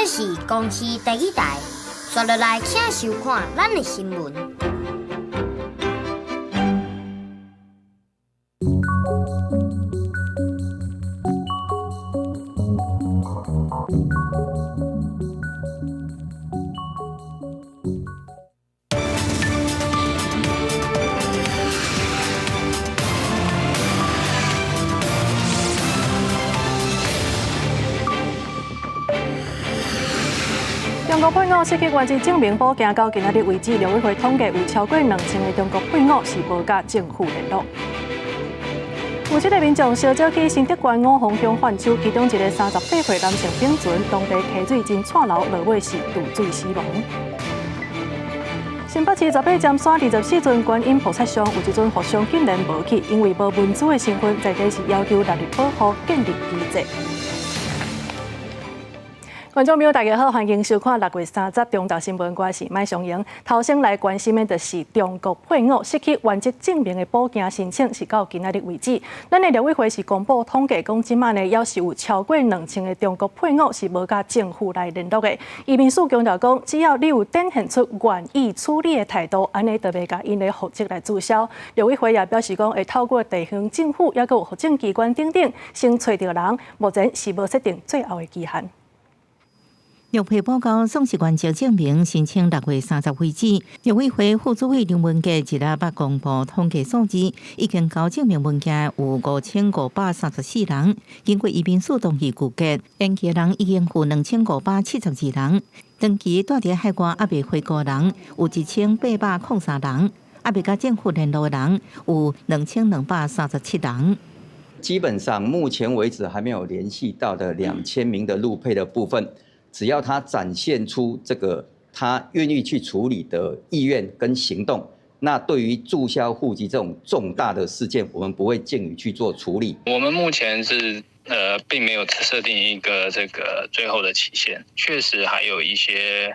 這是公視第二台，紲落來請收看咱的新聞。中國配偶失去原籍證明補件到今仔日為止，陸委會統計有超過2000個中國配偶是無佮政府聯絡。有這个民眾小早去新竹縣五峰鄉販手，其中一个38歲男性秉存，當地溪水真掣流，落尾是墜水死亡。新北市十八尖山24尊觀音菩薩像，有一尊佛像竟然無去，因為無文字的身份，在地是要求納入保護建立機制。觀眾朋友，大家好，歡迎收看6月30中晝新聞，我是麥尚瑩。頭先來關心的就是中國配偶失去原籍證明的補件申請，是到今仔日為止。咱的陸委會是公布統計，講這擺呢，猶是有超過2000個中國配偶是無佮政府來聯絡的。移民署強調講，只要你有展現出願意處理的態度，按呢就袂共𪜶的戶籍來註銷。陸委會也表示講，會透過地方政府，抑閣有戶政機關等等，先揣著人，目前是無設定最後的期限。陸配報告喪失原籍證明申請6月30為止，陸委會副主委林文傑一日捌公布統計數字，已經交證明文件有5534人，經過移民署同意具結，延期人已經有2572人，長期蹛佇海外猶未回國人有1803人，猶未佮政府聯絡人有2237人。基本上目前為止還沒有聯繫到的2000名的陸配的部分。只要他展現出這個他願意去處理的意願跟行動，那對於註銷戶籍這種重大的事件，我們不會逕予去做處理。我們目前是並沒有設定一個這個最後的期限，確實還有一些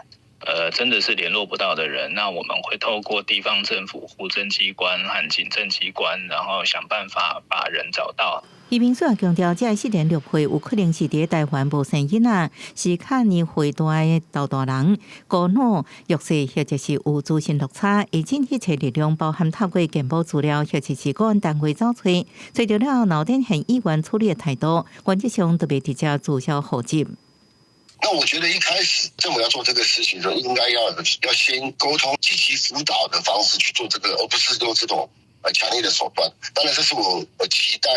真的是聯絡不到的人，那我們會透過地方政府、戶政機關和警政機關，然後想辦法把人找到。移民署也強調，這失聯陸配有可能是佇台灣無生囡仔，是較年歲大的老大人、孤老、弱勢或者是有資訊落差，會盡一切力量，包含透過健保資料或者是國安單位找揣，揣著了後，展現意願處理的態度，原則上就袂直接註銷戶籍。那我覺得一開始政府要做這個事情的時候，應該要先溝通、積極輔導的方式去做這個，而不是用這種強烈的手段。當然，這是我期待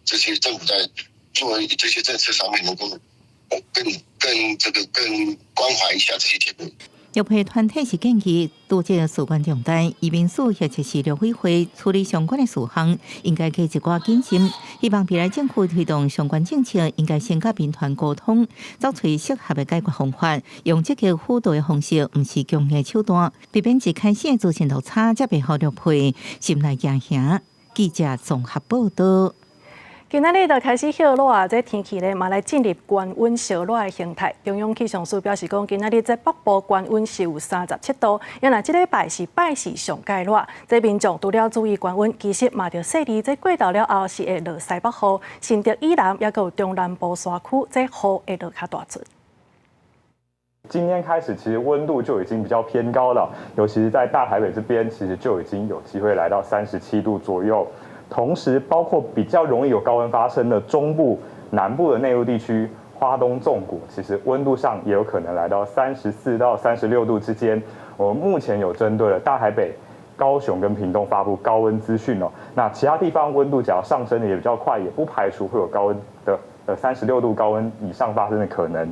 這些政府在做這些政策上面能夠更這個更關懷一下這些前輩。陸配團體是建議，拄這事關重大，移民署或者是陸委會處理相關的事項，應該加一寡謹慎。希望未來政府推動相關政策，應該先佮民團溝通，找出適合的解決方法，用積極輔導的方式，毋是強硬手段，避免一開始的資訊落差，才袂予陸配心內驚嚇。記者綜合報道。今仔日就開始歇熱啊！這天氣咧嘛來進入高溫燒熱的形態。中央氣象署表示講，今仔日這北部高溫是有37度，也若這禮拜是拜四上蓋熱。這民眾除了注意高溫，其實嘛著細膩。這過晝了後是會落西北雨，新竹以南抑閣有中南部山區，這雨會落較大陣。今天開始，其實溫度就已經比較偏高了，尤其是在大台北這邊，其實就已經有機會來到37度左右。同時，包括比較容易有高溫發生的中部、南部的內陸地區、花東縱谷，其實溫度上也有可能來到34到36度之間。我們目前有針對了大台北、高雄跟屏東發布高溫資訊哦。那其他地方溫度只要上升的也比較快，也不排除會有高溫的36度高溫以上發生的可能。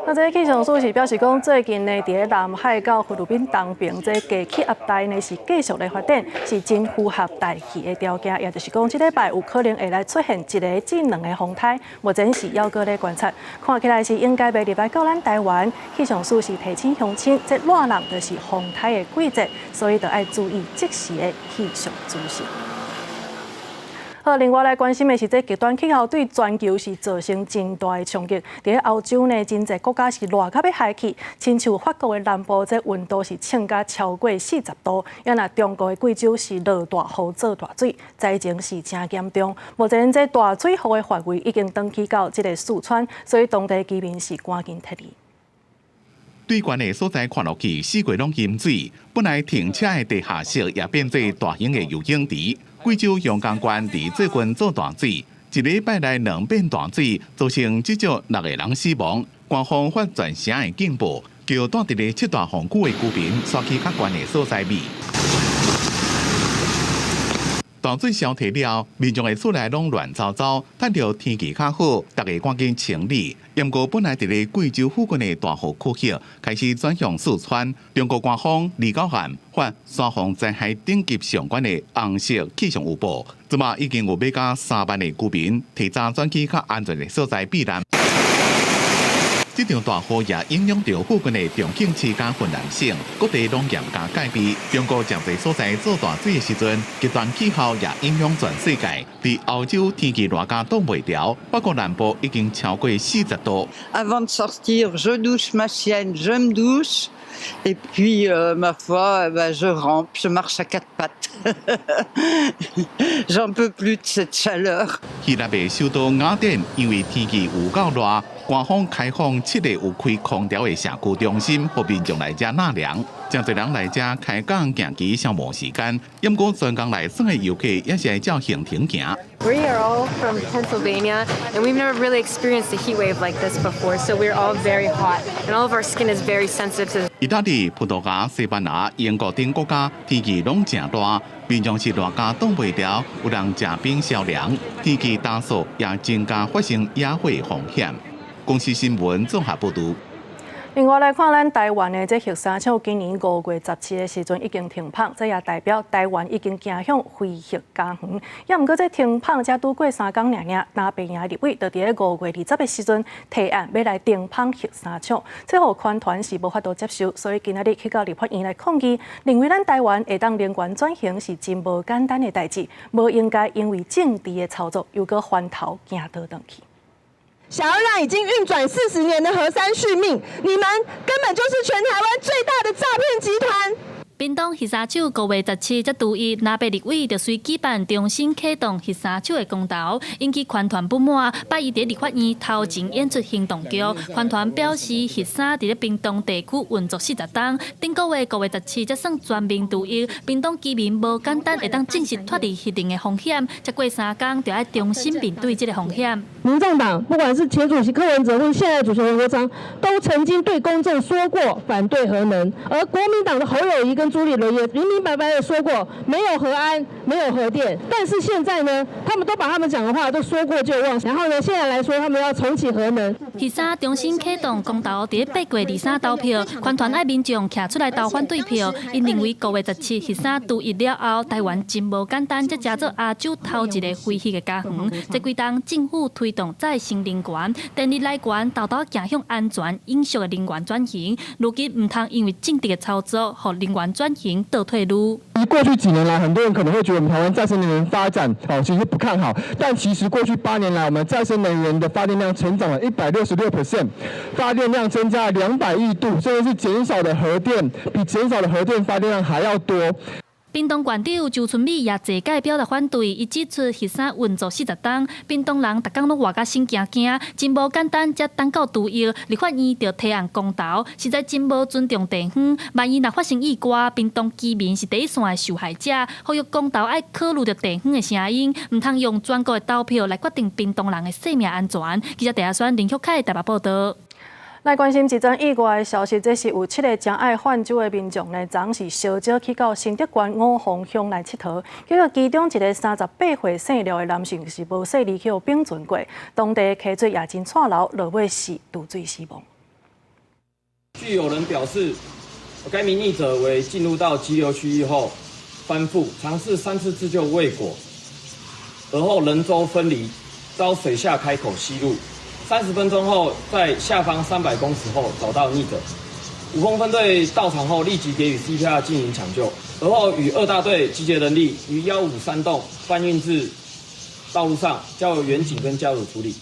那這氣象署是表示講，最近呢，佇咧南海到菲律賓東邊，這低氣壓帶呢是繼續咧發展，是真符合大氣的條件，也就是講，這禮拜有可能會來出現一个至兩个風颱，目前是猶閣咧觀察，看起來是應該袂入來到咱台灣。氣象署是提醒鄉親，這熱人就是風颱的季節，所以著愛注意即時的氣象資訊。好，另外來關心的是，這極端氣候對全球是造成真大的衝擊。佇咧歐洲呢，真濟國家是熱甲欲害去，親像法國的南部，這溫度是衝甲超過40度。也若中國的貴州是落大雨做大水，災情是真嚴重。目前這大水雨的範圍已經轉去到這个四川，所以當地居民是趕緊撤離。對懸的所在看落去，四界攏淹水。本來停車的地下室也變做大型的游泳池。貴州陽江縣佇最近做大水，一禮拜內兩遍大水，造成至少六個人死亡。官方發全城的警報，叫住佇咧七大風區的居民徙去較懸的所在避。大水消退了，民眾的厝內攏亂糟糟，趁著天氣較好，逐家趕緊清理。毋過本來佇咧貴州附近的大雨區域開始轉向四川，中國官方離高縣發山洪災害等級上懸的紅色氣象預報，這馬已經有欲到3萬的居民提早轉去較安全的所在避難。這場大雨也影響著附近的重慶市佮雲南省，各地攏嚴加戒備。中國誠濟所在做大水的時陣，極端氣候也影響全世界。佇歐洲天氣熱甲擋袂牢，法國南部已經超過40度。 Avant de sortir, je douche ma chienne, je me douche, et puis ma foi, ben, je rampe, je marche à quatre pattes. J'en peux plus de cette chaleur. 希臘的首都雅典因為天氣有夠熱，官方開放七个有開空調的社區中心，予民眾來遮納涼。誠濟人來遮開講行棋消磨時間。毋過專工來耍的遊客也是愛照行程行。 We are all from Pennsylvania, and we've never really experienced a heat wave like this before, so we're all very hot, and all of our skin is very sensitive to. 意大利、葡萄牙、西班牙、英國等國家天氣攏誠熱，民眾是熱甲擋袂牢，有人食冰消涼。天氣乾燥也增加發生野火風險。公視新聞綜合報導。另外來看，咱台灣的這核三廠今年5月17的時陣已經停麭，這也代表台灣已經走向非核家園。也毋過這停麭才拄過3工爾爾，藍白營立委就佇咧5月20的時陣提案欲來重麭核三廠，這予環團是無法度接受，所以今仔日去到立法院來抗議，認為咱台灣會當能源轉型是真無簡單的代誌，無應該因為政治的操作又閣翻頭行倒轉去。想要讓已經運轉40年的核三續命，你們根本就是全台灣最大的詐騙集團。屏東核三廠5月17才除役，藍白立委就隨舉辦重新啟動核三廠的公投，引起環團不滿，拜一佇立法院頭前演出行動劇。環團表示，核三佇咧屏東地區運作40冬，頂個月5月17才算全面除役，屏東居民無簡單會當正式脫離核能的風險，才過3工就愛重新面對這个風險。民眾黨不管是前主席柯文哲，或是現在主席黃國昌，都曾經對公眾說過反對核能，而國民黨的侯友宜跟朱立倫也明明白白的說過，沒有核安，沒有核電。但是現在呢，他們都把他們講的話都說過就忘，然後呢，現在來說他們要重啟核能。核三重新啟動公投，佇8月23投票，環團愛民眾徛出來投反對票。𪜶認為5月17核三除役了後，台灣真無簡單，才成做亞洲頭一个非核的家園。這幾冬政府推動再生能源、電力來源，沓沓走向安全、永續的能源轉型。如今毋通因為政治的操作，予能源轉型倒退嚕。過去幾年來，很多人可能會覺得我們台灣再生能源發展哦，其實不看好。但其實過去8年來，我們再生能源的發電量成長了166%，發電量增加了200億度，甚至是減少的核電比減少的核電發電量還要多。屏東縣長周春米也濟屆表達反對，伊指出核三運作40冬，屏東人逐工攏活甲心驚驚，真無簡單，才等到除役，立法院就提案公投，實在真無尊重地方。萬一若發生意外，屏東居民是第一線的受害者。呼籲公投愛考慮著地方的聲音，毋通用全國的投票來決定屏東人的生命安全。記者鄭亞宣、林旭凱台北報導。來關心一則意外的消息，這是有七个誠愛泛舟的民眾呢，昨昏是相招去到新竹縣五峰鄉來𨑨迌，結果其中一个38歲姓廖的男性是無細膩去予冰船過，當地溪水也真掣流，落尾是墮水死亡。據有人表示，該名溺者為進入到急流區域後翻覆，嘗試三次自救未果，而後人舟分離，遭水下開口吸入。30分鐘後，在下方300公尺後找到溺者。五峰分隊到場後立即給予 CPR 進行搶救，而後與二大隊集結人力於153洞搬運至道路上，交由員警跟家屬處理。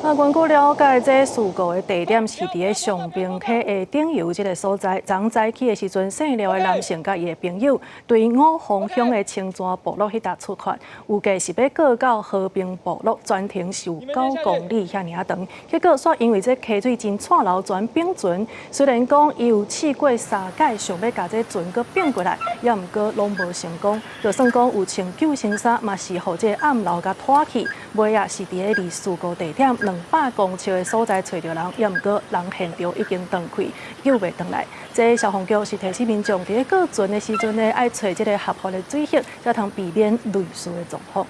啊，根據了解，這事故的地點是佇咧上爿溪的頂游這个所在。昨早起的時陣，姓廖的男性佮伊的朋友對五峰鄉的青泉部落彼搭出發，預計是欲過到和平部落，全程是有9公里遐爾長。結果煞因為這溪水真湠流，轉反船。雖然講伊有試過三擺想欲共這船閣反過來，也毋過攏無成功。就算講有穿救生衫，嘛是予這個暗流共拖去。尾仔是佇咧離事故地點200公尺的所在揣著人，也毋過人現場已經斷氣，救袂轉來。這消防局是提醒民眾，佇咧過船的時陣呢，愛揣這个合法的水域，才通避免類似的狀況。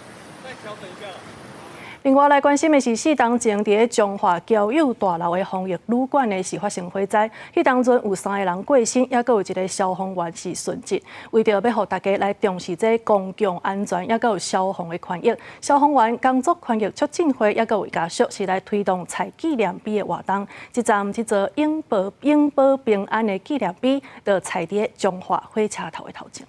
另外來關心的是，4冬前佇咧彰化交友大樓的防疫旅館呢，是發生火災，彼當陣有三个人過身，抑閣有一个消防員是殉職。為著欲予大家來重視這公共安全，抑閣有消防的權益，消防員工作權益促進會抑閣有家屬是來推動採紀念碑的活動。這站這座永保永保平安的紀念碑，就採佇咧彰化火車頭的頭前。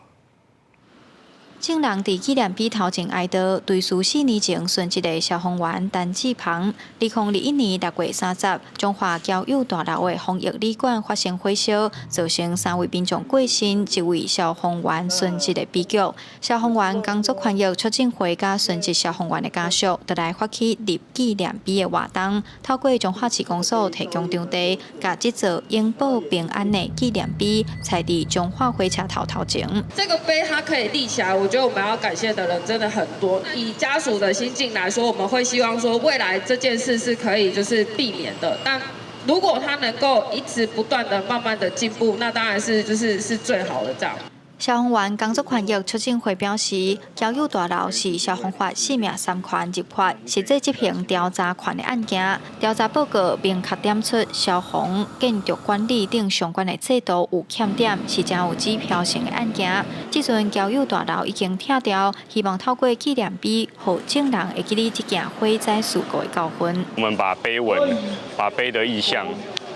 眾人佇紀念碑頭前哀悼，追思4年前殉職的消防員陳志鵬。2021年6月30，彰化交友大樓的防疫旅館發生火燒，造成三位民眾過身，一位消防員殉職的悲劇。消防員工作權益促進會佮殉職消防員的家屬，就來發起立紀念碑的活動，透過彰化市公所提供場地，共這座永保平安的紀念碑，採佇彰化火車頭頭前。這個碑它可以立起來，我覺得我們要感謝的人真的很多。以家屬的心境來說，我們會希望說未來這件事是可以就是避免的。但如果他能夠一直不斷的慢慢的進步，那當然是就是是最好的這樣。消防員工作權益促進會表示，交友大樓是消防法四命三權入法，實際執行調查權的案件。調查報告明確點出消防、建築管理等相關的制度有欠點，是誠有指標性的案件。這陣交友大樓已經拆掉，希望透過紀念碑，予眾人會記得這件火災事故的教訓。我們把碑文、把碑的意向，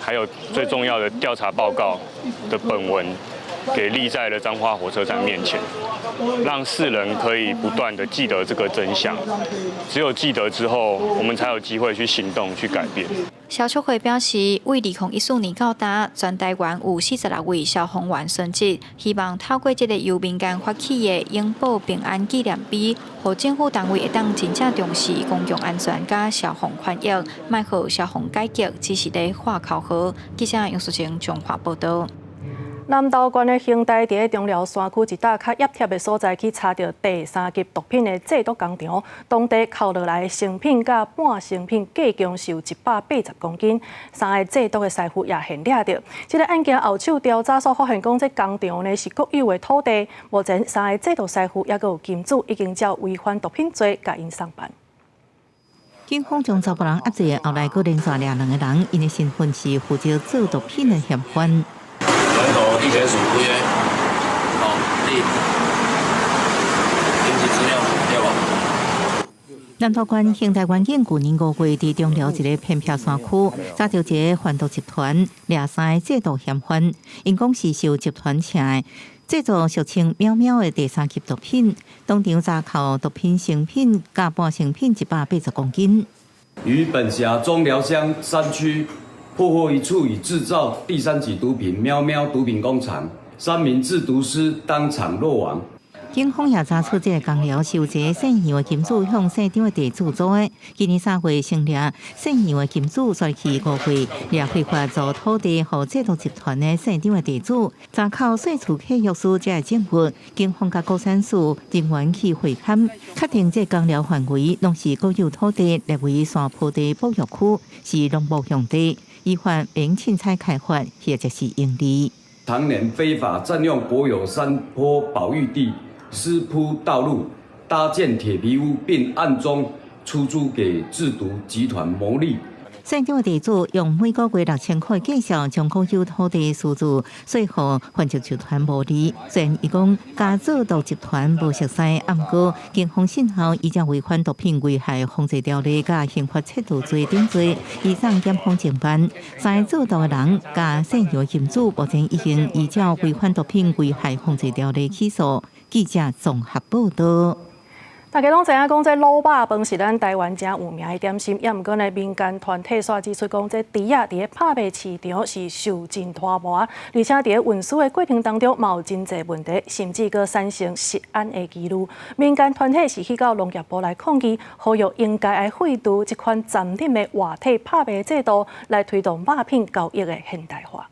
還有最重要的調查報告的本文，給立在了彰化火車站面前，讓世人可以不斷的記得這個真相。只有記得之後，我們才有機會去行動、去改變。消促會表示，為2014年到今，全台灣有46位消防員殉職，希望透過這个由民間發起的永保平安紀念碑，予政府單位會當真正重視公共安全佮消防權益，莫予消防改革只是咧喊口號。記者楊淑晴彰化報道。南投縣的刑隊佇咧中寮山區一搭較挹貼的所在去查著第三級毒品的製毒工廠，當地扣落來的成品佮半成品計共是有180公斤，三个製毒的師傅也現掠著。這个案件後手調查所發現，講這工廠呢是國有的土地，目前三个製毒師傅抑閣有金主已經照違反毒品罪共𪜶送辦。警方將查埔人押坐，後來閣連續掠兩个人，𪜶的身份是負責做毒品的嫌犯。南投地檢署幾个？哦，你登記資料對無？南投縣刑事員警舊年5月，佇中寮一个偏僻山區，查著一个販毒集團，掠三个製毒嫌犯，𪜶講是受集團請的，製造俗稱喵喵的第三級毒品，當場查扣毒品成品佮半成品180公斤。於本轄中寮鄉山區破獲一處以製造第三級毒品喵喵毒品工廠，三名製毒師當場落網。警方也查出這个工寮是由一个姓楊的金主向姓張的地主租的。今年3月成立姓楊的金主，煞去5月掠非法租土地予製毒集團的姓張的地主，查扣稅厝契約書才會證實。警方佮高山署人員去會勘，確定這工寮範圍攏是國有土地，列為山坡地保育區，是農牧用地，依法免凊彩開發或者是營利。常年非法佔用國有山坡保育地，私鋪道路、搭建鐵皮屋，並暗中出租給製毒集團牟利。姓張的地主用每個月6000塊價數，將國有土地私自稅予販毒集團牟利。雖然伊講佮製毒集團無熟似，毋過警方訊後依照違反毒品危害防治條例佮刑法竊盜罪等罪，移送檢方偵辦。三个製毒的人佮姓楊金主，目前已經依照違反毒品危害防治條例起訴。記者綜合報道。大家攏知影講，這滷肉飯是咱台灣誠有名的點心，也毋過呢，民間團體煞指出講，這豬仔佇咧拍賣市場是受盡拖磨，而且佇咧運輸的過程當中，嘛有真濟問題，甚至閣產生食安的疑慮。民間團體是去到農業部來抗議，呼籲應該愛廢除這款殘忍的活體拍賣制度，來推動肉品交易的現代化。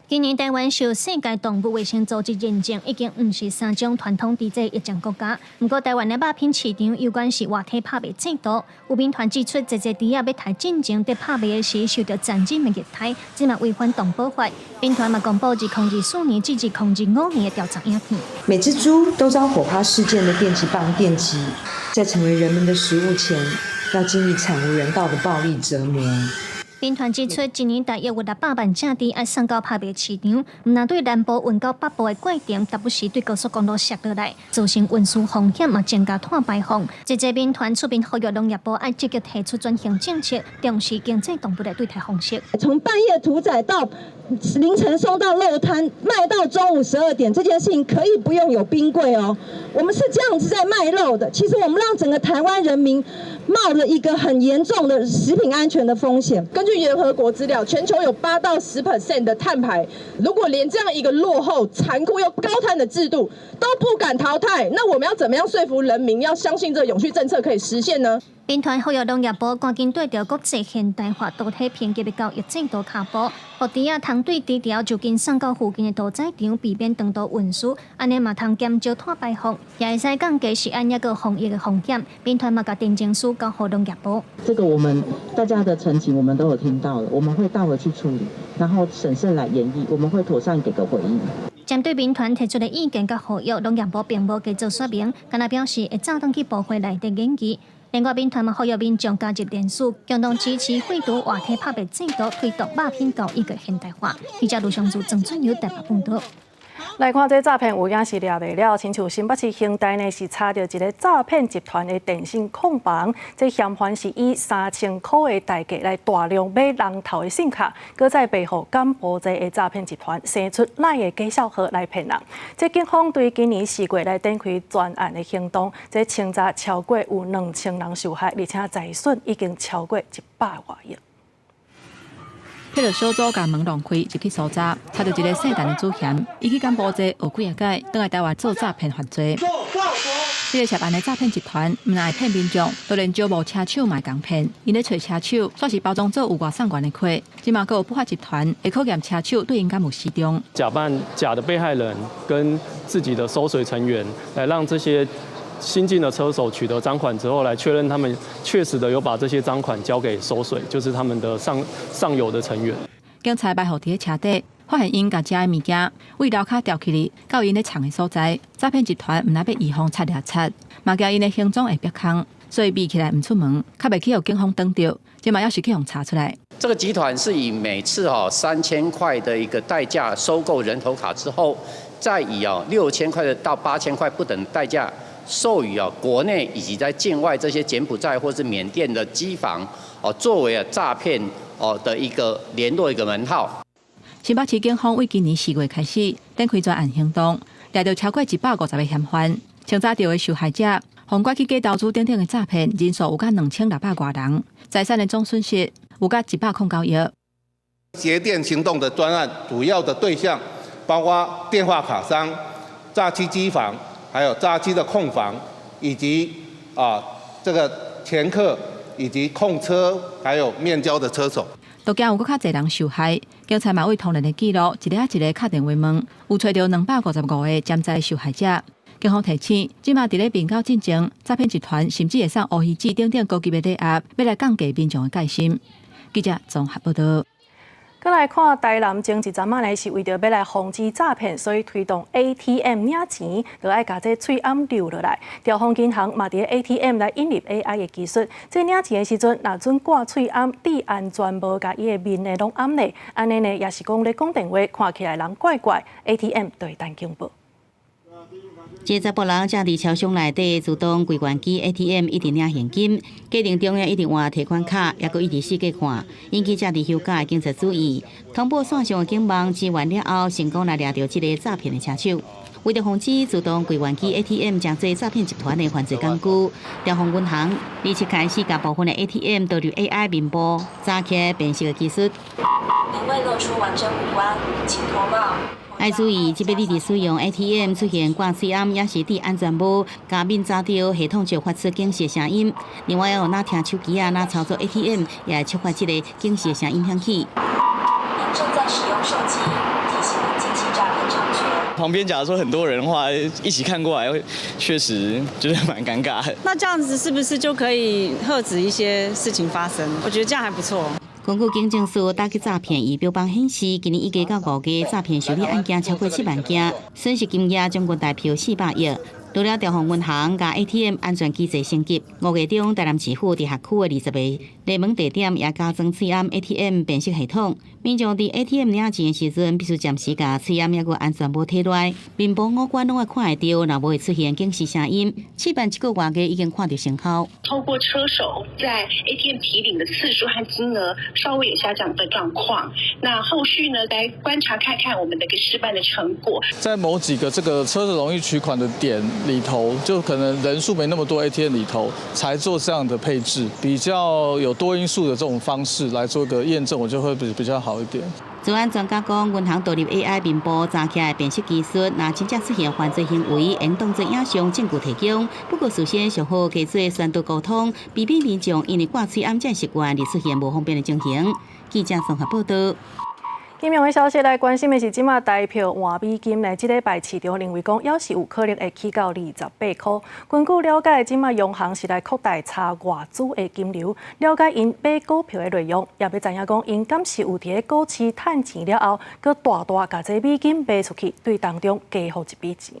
今年台灣受世界動物衛生組織認證，已經毋是三種傳統豬隻疫情國家。毋過台灣的肉品市場有關是活體拍賣制度，有民團指出，這濟豬仔欲刣進前佇拍賣的時受著殘忍的虐待，這嘛違反動保法。民團嘛公布2024年至2025年的調查影片。每隻豬都遭火花四濺的電擊棒電擊，在成為人們的食物前，要經歷慘無人道的暴力折磨。民團指出，一年大約有600萬隻豬愛送到拍賣市場，毋但對南部運到北部的過程，時不時對高速公路摔落來，造成運輸風險，嘛增加碳排放。這濟民團出面呼籲農業部愛積極提出轉型政策，重視經濟動物的對待方式。從半夜屠宰到凌晨送到肉攤，賣到中午12點，這件事情可以不用有冰櫃哦。我們是這樣子在賣肉的，其實我們讓整個台灣人民冒了一個很嚴重的食品安全的風險。根據聯合國資料，全球有8到10% 的碳排。如果連這樣一個落後、殘酷又高碳的制度都不敢淘汰，那我們要怎麼樣說服人民要相信這個永續政策可以實現呢？民團呼籲農業部趕緊對著國際現代化屠體評級的交易制度跤步，予豬仔通對豬寮就近送到附近的屠宰場，避免長途運輸，按呢嘛通減少碳排放，也會使降低食安抑閣防疫的風險。民團嘛共陳情書交予農業部。這個我們大家的陳情我們都有聽到了，我們會帶回去處理，然後審慎來研議，我們會妥善給個回應。針對民團提出的意見佮呼籲，農業部並無加做說明，干焦表示會走轉去部會內底研議。另外，民團嘛呼籲民眾加入聯署，共同支持廢除活體拍賣制度，推動肉品交易的現代化。記者盧尚柱、鄭俊友台北報導。來看這詐騙有影是掠袂了，親像新北市興大呢是查著一个詐騙集團的電信控房，這嫌犯是以3000箍的代價來大量買人頭的 SIM 卡，閣再賣予柬埔寨的詐騙集團，生出賴的假賬號來騙人。這警方對今年4月來展開專案的行動，這清查超過有2000人受害，而且財損已經超過100外億。彼個小組共門弄開，入去搜查，查著一个姓陳的主嫌，伊去柬埔寨學幾仔擺，轉來台灣做詐騙犯罪。這个涉案的詐騙集團，毋但會騙民眾，就連招募車手嘛會共騙。𪜶咧揣車手，煞是包裝做有外送員的客。這馬閣有不法集團會考驗車手對𪜶敢有死忠。假扮假的被害人跟自己的收水成員，來讓這些新進的車手取得贓款之後，來確認他們確實的有把這些贓款交給收水，就是他們的上上游的成員。警察埋伏佇咧車底，發現𪜶共食的物件對樓跤調起去，到𪜶咧藏的所在。詐騙集團毋但欲預防賊掠賊，嘛驚𪜶的行蹤會曝空，所以避起來毋出門，較袂去予警方擋著。這馬猶是去予查出來。這個集團是以每次3000塊的一個代價收購人頭卡之後，再以6000塊的到8000塊不等代價。授予國內以及在境外這些柬埔寨或是緬甸的機房作為詐騙的一個聯絡一個門號。新北市警方為今年4月開始展開專案行動，掠著超過150個嫌犯，清查著的受害者，予拐去假投資等等的詐騙，人數有甲2600外人，財產的總損失有甲109億。截電行動的專案主要的對象包括電話卡商、詐欺機房。還有詐欺的控房，以及這個掮客，以及控車，還有面交的車手。都驚有閣較濟人受害，警察嘛對通聯的記錄，一个一个敲電話問，有揣著255個潛在受害者。警方提醒，這馬佇咧面交進前，詐騙集團甚至會送烏魚子等等高級的禮盒，欲來降低民眾的戒心。記者綜合報導。閣來看台南前一陣仔呢，是為著欲來防止詐騙，所以推動 ATM 領錢，就愛共這喙罨留落來。兆豐銀行嘛佇 ATM 來引入 AI 的技術，這領錢的時陣，若準掛喙罨，戴安全帽共伊的面呢攏掩咧，按呢呢，抑是講咧講電話，看起來人怪怪，ATM 就會彈警報。這查埔人正佇超商內底自動櫃員機 ATM 一直領現金，過程中也一直換提款卡，抑閣一直四界看，引起正佇休假的警察注意。通報線上的警網支援了後，成功來掠著這個詐騙的車手。為著防止自動櫃員機 ATM 成做詐騙集團的犯罪工具，兆豐銀行27開始共部分的 ATM 導入 AI 面部查起辨識的技術。您未露出完整五官，請脫帽。愛注意，這擺你佇使用 ATM 出現掛喙罨，抑是戴安全帽，共面罩著，系統就發出警示聲音。另外，若聽手機啊，若操作 ATM，也會觸發這个警示聲音響起。您正在使用手機，提醒您近期詐騙猖獗。旁邊假如說很多人的話，一起看過來，確實就是蠻尷尬的。那這樣子是不是就可以遏止一些事情發生？我覺得這樣還不錯。根據警政署打擊詐騙儀表板顯示，今年已經到5月，詐騙受理案件超過7萬件，損失金額將近台票400億。除了兆豐銀行共 ATM 安全機制升級，5月中台南市府佇轄區的20个熱門地點也加裝喙罨 ATM 辨識系統。民眾佇 ATM 領錢的時陣，必須暫時共喙罨抑閣安全帽脫落來，面部五官攏愛看會著，若無會出現警示聲音。試辦一個外月已經看著成效。透過車手在 ATM 提領的次數和金額稍微有下降的狀況。那後續呢，來觀察看看我們的個試辦的成果。在某幾個這個車子容易取款的點裡頭，就可能人數沒那麼多 ATM 裡頭，才做這樣的配置，比較有多因素的這種方式來做個驗證，我就會比較好一點。資安專家講，銀行導入 AI 面部查起來辨識技術，若真正出現犯罪行為，應當做影像證據提供。不過事先上好加做宣導溝通，避免民眾因為掛喙罨這習慣而出現無方便的情形。記者綜合報道。金融的消息來關心的是，這馬台票換美金呢，這禮拜市場認為講，猶是有可能會起到28箍。根據了解，這馬央行是來擴大查外資的金流，了解𪜶買股票的內容，也欲知影講，𪜶敢是有佇咧股市趁錢了後，閣大大共這美金賣出去，對當中加予一筆錢。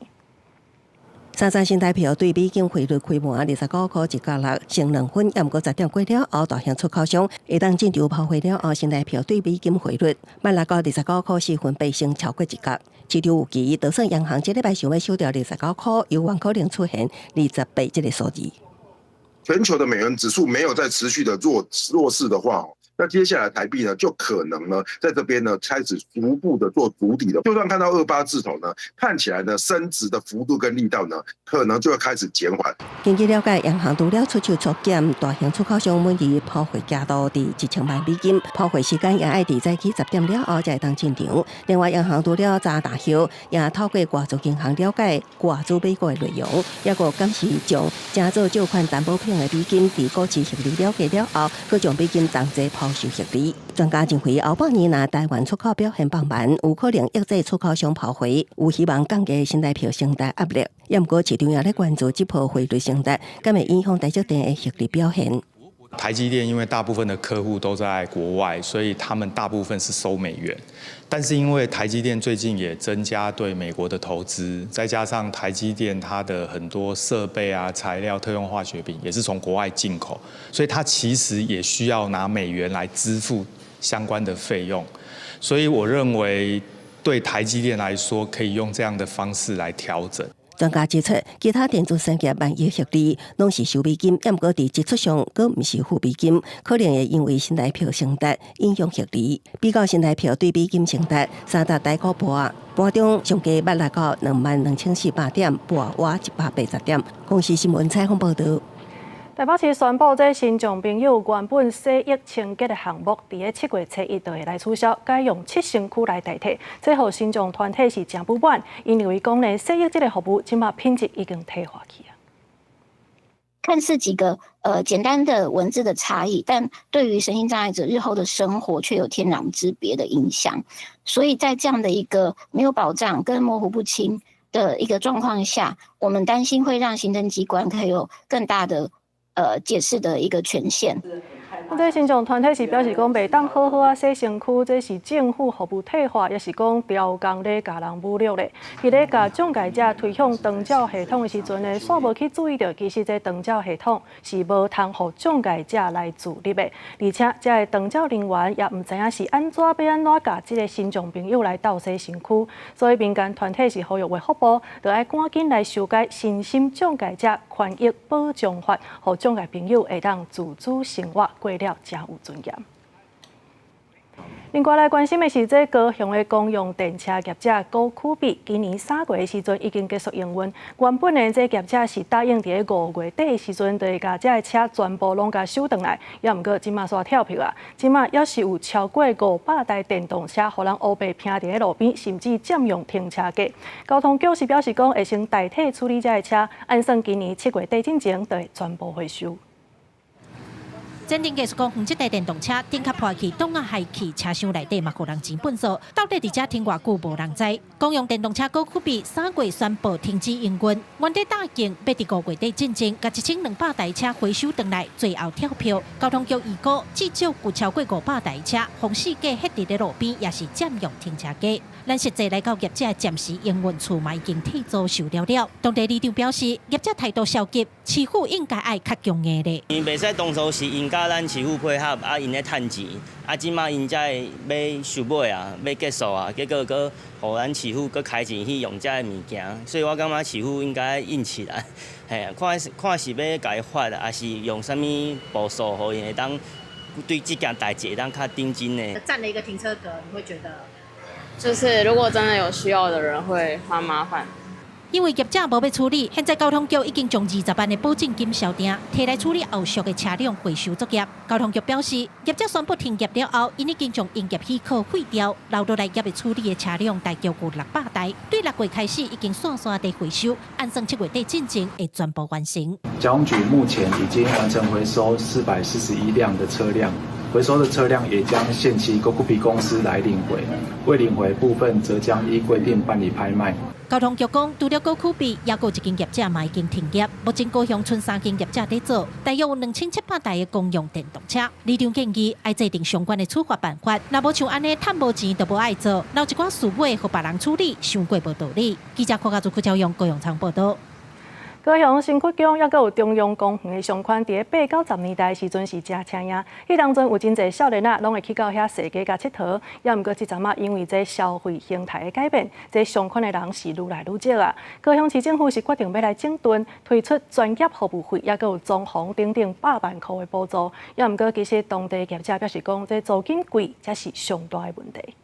30新台票對美金匯率開盤29箍1角6，升2分，抑毋過10點過了後，大型出口商會當進場拋貨了後，新台票對美金匯率慢落到29箍4分8升超過一角。市場預期，德勝央行這禮拜想欲守著29箍，猶原可能出現28這个數字。全球的美元指數沒有再持續的弱勢的話，那接下來台幣呢，就可能呢，在這邊呢開始逐步的做築底的。就算看到28字頭呢，看起來呢升值的幅度跟力道呢，可能就會開始減緩。根據了解，央行除了出手縮減大型出口商每日拋貨額度佇1000萬美金，拋貨時間也愛佇早起10點了後才會當進場。另外，央行除了查大戶，也透過外資銀行了解外資買股的內容，抑閣敢是將成做借款擔保品的美金佇股市獲利了結了後，閣將美金同齊拋售獲利。專家認為，後半年若台灣出口表現放慢，有可能抑制出口商拋貨，有希望降低新台票升值壓力。抑毋過市場也咧關注這波匯率升值，敢會影響台積電的獲利表現。台積電因為大部分的客戶都在國外，所以他們大部分是收美元。但是因為台積電最近也增加對美國的投資，再加上台積電它的很多設備啊、材料、特用化學品也是從國外進口，所以它其實也需要拿美元來支付相關的費用。所以我認為對台積電來說，可以用這樣的方式來調整。專家指出，其他電子產業萬一獲利，攏是收美金，抑毋過佇支出上，閣毋是付美金，可能會因為新台票升值影響獲利。比較新台票對美金升值，30台股盤盤中上低捌來到22,400點，盤倚180點。公視新聞採訪報導。台北市宣布，這身障朋友原本洗浴清潔的項目，佇咧7月初1就會來取消，改用七星區來代替。這予身障團體是誠不滿，𪜶認為講呢，洗浴這个服務這馬品質已經退化去啊。看似幾個簡單的文字的差異，但對於身心障礙者日後的生活卻有天壤之別的影響。所以在這樣的一個沒有保障跟模糊不清的一個狀況下，我們擔心會讓行政機關可以有更大的解釋的一個權限。這身障團體是表示講，袂當好好仔洗身軀，這是政府服務退化，抑是講刁工咧共人侮辱咧。佇咧共障礙者推向長照系統的時陣呢，煞無去注意著，其實這長照系統是無通予障礙者來自入的，而且這个長照人員也毋知影是按怎欲按怎共這个身障朋友來鬥洗身軀，所以民間團體是呼籲衛福部，著愛趕緊來修改身心障礙者權益保障法，予障礙朋友會當自主生活過了誠有尊嚴。另外來關心的是，這高雄的公用電車業者高科比，今年3月的時陣已經結束營運。原本呢，這業者是答應佇5月底的時陣，就會共這个車全部攏共收轉來。也毋過這馬煞跳票啊！這馬猶是有超過500台電動車，予人烏白停佇咧路邊，甚至佔用停車格。交通局是表示講，會先代替處理這个車，按算今年7月底進前，就會全部回收。前鎮繼續講，這台電動車頂殼破去，擋仔害去車廂內底嘛，予人錢糞掃，到底佇遮停偌久無人知。公用電動車高科比3月宣布停止營運，原底答應欲佇5月底進前，共1200台車回收轉來，最後跳票。交通局預估至少有超過500台車，予四界歇佇咧路邊，抑是佔用停車格。咱實際來到業者暫時營運處嘛，已經退租收了了。當地里長表示，業者態度消極，市府應該愛較強硬咧。𪜶袂使當初是𪜶佮咱市府配合，啊，𪜶咧趁錢，啊，這馬𪜶才會欲收尾啊，欲結束啊，結果閣予咱市府閣開錢去用這个物件，所以我感覺市府應該硬起來，嘿，看看是欲共伊罰，抑是用啥物步數，予𪜶會當對這件代誌會當較認真的。佔了一個停車格，你會覺得？就是如果真的有需要的人，會蠻麻煩。因為業者無欲處理，現在交通局已經將20萬的保證金銷訂，提來處理後續的車輛回收作業。交通局表示，業者宣布停業了後，𪜶已經將營業許可廢掉，留落來猶未處理的車輛大約有600台，對6月開始已經線線佇回收，按算7月底進前會全部完成。交通局目前已經完成回收441輛的車輛。回收的車輛也將限期高酷比公司來領回，未領回部分則將依規定辦理拍賣。交通局講，除了高酷比，猶閣有一間業者嘛已經停業。目前高雄賰三間業者佇做，大約有2700台的公用電動車。里長建議愛制定相關的處罰辦法，若無像按呢趁無錢就無愛做，留一寡事尾予別人處理，傷過無道理。記者柯家祖、柯昭勇高雄倉報道。高雄新堀江猶閣有中央公園的商圈，佇咧八九十年代時陣是誠出名。彼當陣有真濟少年仔攏會去到遐踅街佮𨑨迌。猶毋過這陣仔因為這消費形態的改變，這商圈的人是愈來愈少啊。高雄市政府是決定欲來整頓，推出專業服務費，猶閣有裝潢等等100萬箍的補助。猶毋過其實當地業者表示講，這租金貴才是上大的問題。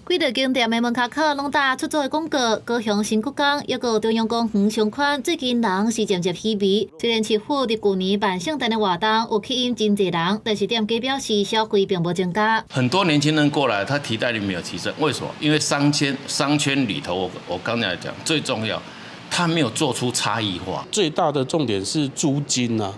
幾多間店的門跤口攏打出租的廣告，高雄新堀江抑閣有中央公園商圈，最近人是漸漸稀微。雖然市府佇舊年辦聖誕的活動有吸引真濟人，但是店家表示消費並無增加。很多年輕人過來，他提袋率沒有提升，為什麼？因為商圈商圈裡頭，我剛才講最重要，他沒有做出差異化。最大的重點是租金啊，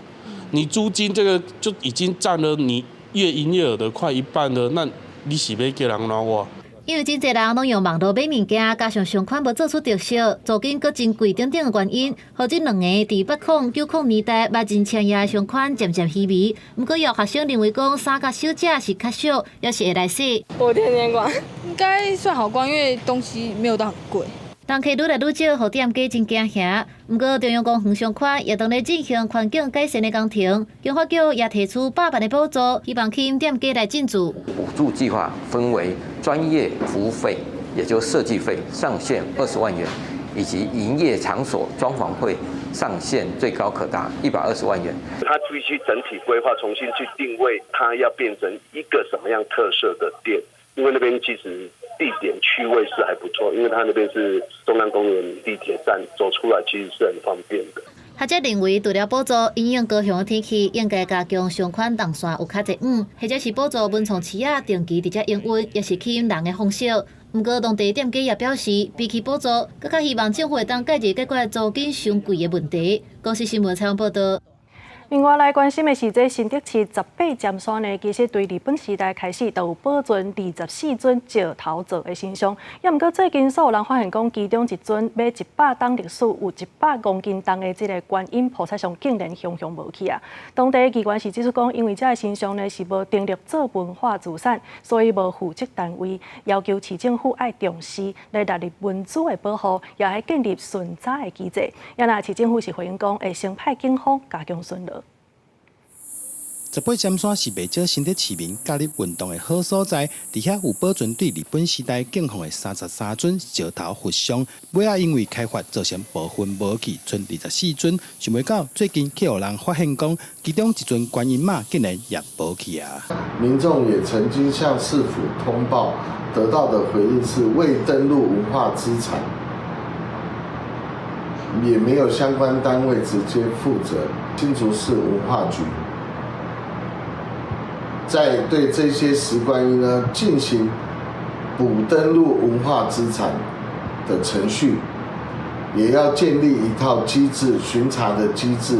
你租金這個就已經佔了你月營業額的快一半了，那你是欲叫人怎活？因為真濟人攏用網路買物件，加上商圈無做出特色，租金閣真貴等等的原因，予這兩个佇80、90年代捌真出名的商圈漸漸稀微。毋過有學生認為講，衫佮小食是較俗，猶是會來踅。我天天逛，應該算好逛，因為東西沒有到很貴。人客愈來愈少，予店家真驚嚇。毋過中央公園商圈也當咧進行環境改善的工程，經發局也提出百萬的補助，希望吸引店家來進駐。補助計劃分為專業服務費，也就是設計費上限20萬元，以及營業場所裝潢費上限最高可達120萬元。他必須整體規劃，重新去定位，它要變成一個什麼樣特色的店？因為那邊其實地點區位是還不錯，因為它那邊是中央公園地鐵站，走出來其實是很方便的。學者認為，除了補助，因應高雄的天氣，應該加強商圈動線有較濟遠，或者是補助文創市仔定期佇遮營運，也是吸引人的方式。毋過，當地店家也表示，比起補助，閣較希望政府會當介入解決租金傷貴的問題。公視新聞採訪報道。另外來關心的是，這新竹市十八尖山呢，其實對日本時代開始就有保存24尊石頭做的神像。也毋過最近煞有人發現講，其中一尊欲100冬歷史、有100公斤重的這个觀音菩薩像，竟然雄雄無去啊！當地機關是指出講，因為這个神像呢是無登錄做文化資產，所以無負責單位，要求市政府愛重視來納入文資的保護，也愛建立巡查的機制。也若市政府是回應講，會先派警方加強巡邏。十八尖山是袂少新竹市民假日運動的好所在，佇遐有保存對日本時代敬奉的33尊石頭佛像，尾仔因為開發造成部分無去，賰24尊。想袂到最近去予人發現講，其中一尊觀音媽竟然也無去啊！民眾也曾經向市府通報，得到的回應是未登錄文化資產，也沒有相關單位直接負責。新竹市文化局在對這些石觀音呢進行補登錄文化資產的程序，也要建立一套機制，巡查的機制，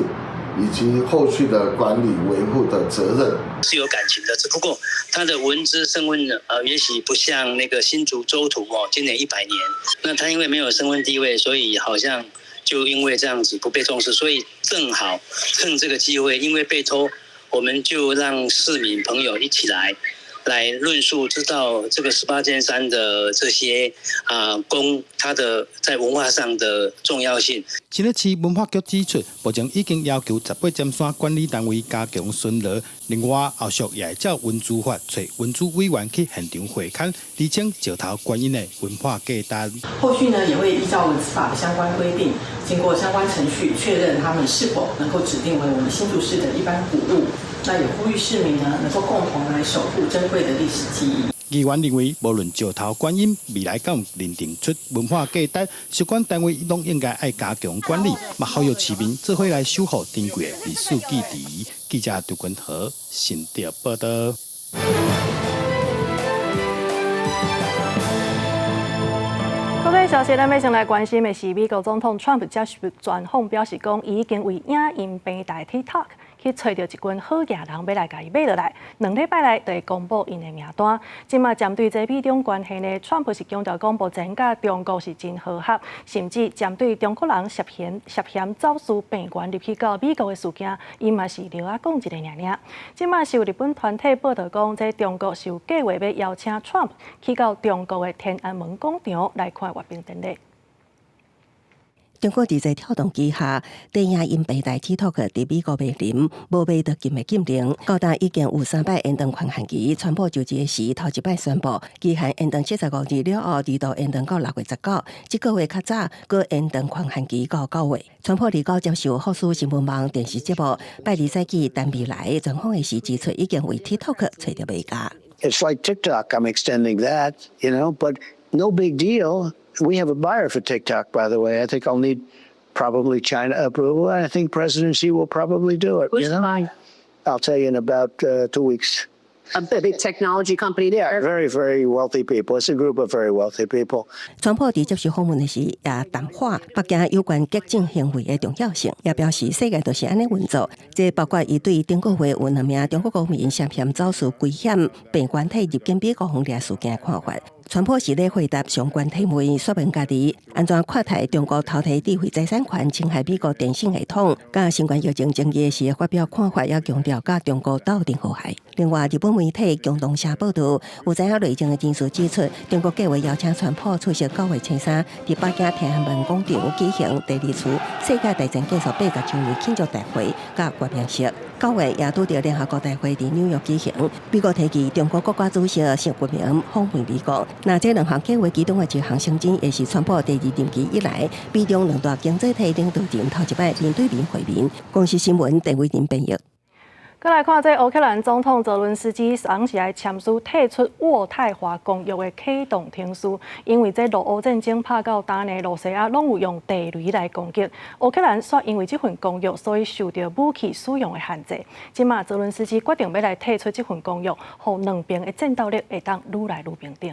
以及後續的管理維護的責任。是有感情的，只不過他的文資身份也許不像那個新竹州圖哦，今年100年，那他因為沒有身份地位，所以好像就因為這樣子不被重視，所以正好趁這個機會，因為被偷。我們就讓市民朋友一起來論述，知道這個十八尖山的這些啊宮，它的在文化上的重要性。新竹市文化局指出，目前已經要求十八尖山管理單位加強巡邏，另外後續也會照文資法，揣文資委員去現場會勘，釐清石頭觀音的文化價值。後續呢，也會依照文資法的相關規定，經過相關程序確認他們是否能夠指定為我們新竹市的一般古物。那也呼籲市民呢，能夠共同來守護珍貴的歷史記憶。議員認為，無論石頭觀音未來敢有認定出文化價值，相關單位攏應該愛加強管理，嘛呼籲市民做伙來守護珍貴的歷史記憶。記者杜君和新竹報道。國際消息，咱欲先來關心的是，美國總統川普接受專訪表示講，伊已經為影音平台 TikTok 去揣著一群好額人欲來共伊買落來，2禮拜內就會公布𪜶的名單。這馬針對這美中關係呢，川普是強調講，目前佮中國是真和諧，甚至針對中國人涉嫌走私病原入去到美國的事件，伊嘛是留仔講一下爾爾。這馬是有日本團體報道講，這中國是有計劃欲邀請川普去到中國的天安門廣場來看閱兵典禮。中國佇字節跳動旗下，電影音平台 TikTok 佇美國面臨無買得禁的禁令，到今已經有三擺延長權限期。川普就職時頭一擺宣布，期限延長75日了後，二度延長到6月19，這個月較早，閣延長權限期到9月。川普29接受福斯新聞網電視節目，拜二早起談未來專訪的時指出，已經為 TikTok 揣著買家。 It's like TikTok, I'm extending that, but no big deal. We have a buyer for TikTok, by the way. I think I'll need probably China approval, and I think President Xi will probably do it. Who's buying? I'll tell you in about 2 weeks. A big technology company there. Very, very wealthy people. It's a group of very wealthy people. 川普佇接受訪問的時，也淡化北京有關激進行為的重要性，也表示世界就是按呢運作。這包括伊對頂個月有兩名中國公民涉嫌走私危險病原體入境美國方面事件的看法。川普是咧回答相關提問，說明家己按怎看待中國偷提智慧財產權侵害美國電信系統，佮新冠疫情爭議時發表看法，也強調佮中國鬥陣和諧。另外，日本媒體共同社報道，有知影內情的人士指出，中國計劃邀請川普出席9月初3佇北京天安門廣場舉行第二次世界大戰結束80週年慶祝大會佮閱兵式。9月也拄著聯合國大會佇紐約舉行，美國提議中國國家主席習近平訪問美國。若這兩項計劃其中的一項成真，會是川普第二任期以來，美中兩大經濟體領導人頭一擺面對面會面。公視新聞鄭偉仁編譯。閣來看這烏克蘭總統澤倫斯基，昨是來簽署退出渥太華公約的啟動程序，因為這俄烏戰爭拍到今呢，羅西亞攏有用地雷來攻擊烏克蘭，煞因為這份公約，所以受著武器使用的限制。這馬澤倫斯基決定欲來退出這份公約，予兩邊的戰鬥力會當愈來愈平等。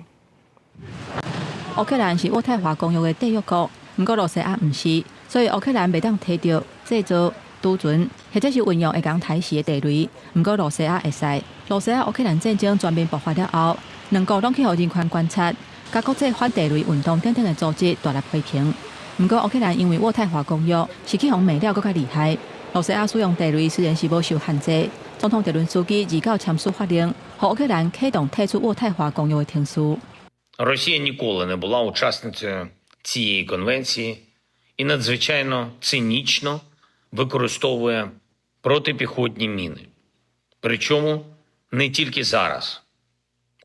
烏克蘭是渥太華公約的締約國，毋過羅西亞毋是，所以烏克蘭袂當提著製造。儲存，或者是運用會共刣死的地雷。毋過露西亞會使。露西亞烏克蘭戰爭全面爆發了後，兩國攏去予人權觀察、佮國際反地雷運動等等的組織大力批評。毋過烏克蘭因為渥太華公約是去予罵了閣較厲害。露西亞使用地雷雖然是無受限制，總統澤倫斯基二九簽署法令，予烏克蘭啟動退出渥太華公約的程序。 Росія ніколи не була учасницею цієї конвенції і надзвичайно цинічно використовує протипіхотні міни. Причому не тільки зараз,